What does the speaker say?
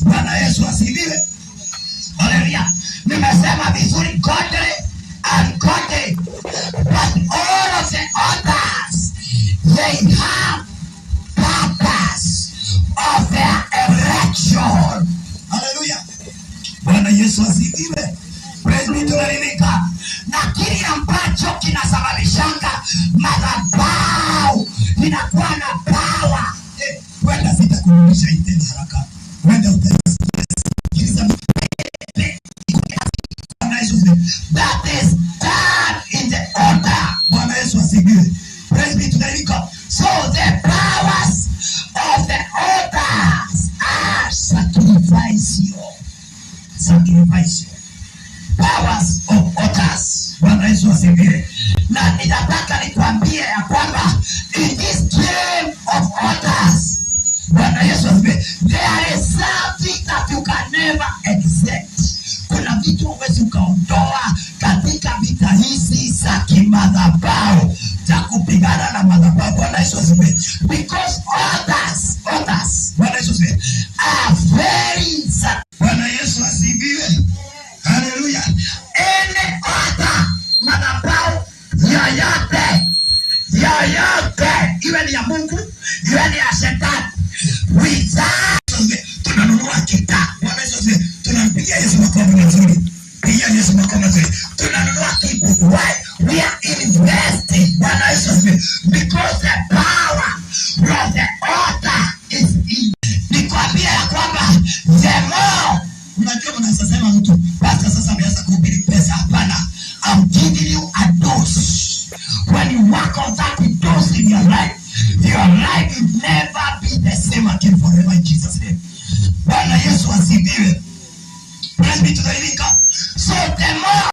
Bwana Yesu asifiwe. Haleluya. Nimesema vizuri, godly and godly. But all of the others, they have purpose of their erection. Haleluya. Bwana Yesu asifiwe. Praise be to the living God. Na kile ambacho kinasababishanga madhabahu inakuwa na power. Wenda sitakurudisha hii tena haraka. Wenda utasikiliza. Bwana Yesu asifiwe. That is done in the altar. Bwana Yesu asifiwe. Praise be to the living God. So the powers of the altars are sacrificial. Sacrificial. Powers of altars. Bwana Yesu asifiwe. Na ninataka nikwambie ya kwamba in this game of altars, Bwana Yesu asifiwe, there is something that you can never accept. Kuna vitu huwezi ukaondoa katika vita hizi za kimadhabahu za kupigana na madhabahu. Bwana Yesu asifiwe. Because others, Bwana Yesu asifiwe, are very. Bwana Yesu asifiwe. Haleluya. Any other madhabahu yoyote yoyote, iwe ni ya Mungu, iwe ni ya shetani, without tunanunua kita. Bwana Yesu asifiwe. Tunampigia Yesu makofi mazuri. Pigia Yesu makofi mazuri. Tunanunua kitu. Why? We are investing. Bwana Yesu asifiwe. Because the power of the altar is in. Nikwambia ya kwamba the more, unajua, mnaweza sema mtu, "Pastor, sasa ameanza kuhubiri pesa." Hapana. I'm giving you a dose. When you work on that dose in your life will never be the same again forever in Jesus' name. Bwana Yesu asifiwe. Praise be to the living God. So the more